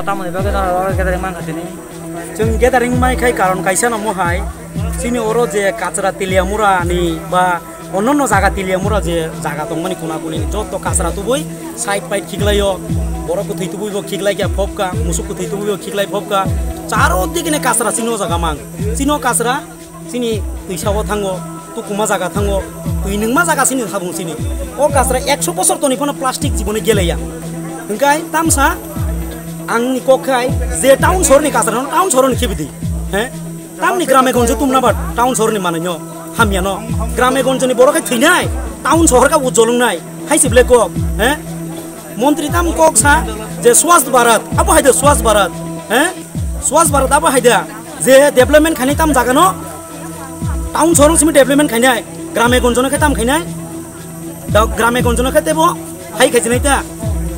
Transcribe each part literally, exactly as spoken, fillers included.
Tamoni bagwi no oro gathering mankha tini. Chwng gathering mai khai karon kaisa no mohai, chini oro je kachra Teliamura ni ba onno jaga Teliamura je jaga tongmani kona koni ni joto kachra tubui side pide khiklaio, borok kwthwi tubui bo khiklai kya phobka, musuk kwthwi tubui bo khiklai phobka, charo dikine kachra chini o jaga mang, chini o kachra. Chini twisa o thango, tukuma jaga thango, twi nungma jaga chini thabung chini. O kachra ekso bosor toni phano plastic jiboni geleya. Hingkai tamsa ang ni kok khai je town sohor ni kachra no town sohor ni khibidi. He? Tamni grame gonjo tumna ba town sohor ni mananyo hamya no. Grame gonjo ni borok khai thwinai, town sohor ka ujolungnai. Hai se ble kok. He? Montri tam kok sa je Swasth Bharat, abo hai de Swasth Bharat. He? Swasth Bharat abo hai de. Je development khainai tam jaga no, town sohor simi development khainai, grame gonjono khe tam khainai, da grame gonjono khe tebo hai khai chinai ta,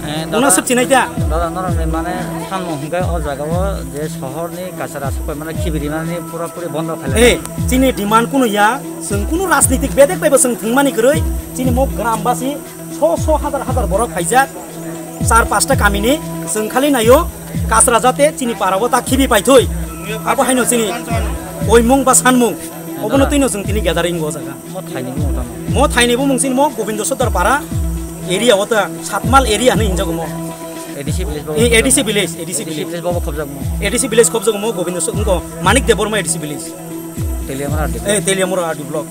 Eh, mona dada, sep chinai ta. Dada, norok ni mane sanmung hingke o jaga o je sohor ni kachara sokoi mane khibiri mani pura puri bondo khailai. Eh, chini demand kunu ya, chwng kunu rajnitik bedek bai bo chwng thwngmani kwrwi, chini mo gram basi so so hajar hajar borok phaijak, char pasta kamini chwng khali naio, kasra jate chini parao ta khibi paithoi. Abo haino chini oimung ba sanmung, obono twino chwng tini gathering o jaga. Mo thaini bumung tamo? Mo thaini bumung chini mo Gobindo Sodar para area o ta Satmal area hinwi hinjago mo. A D C village bo. Eh, A D C village, A D C village. A D C village bo khobjak mo. A D C village khobjago mo Gobindo Sodar, Manik Debbarma A D C village. Teliamura R D. Eh, Teliamura R D block.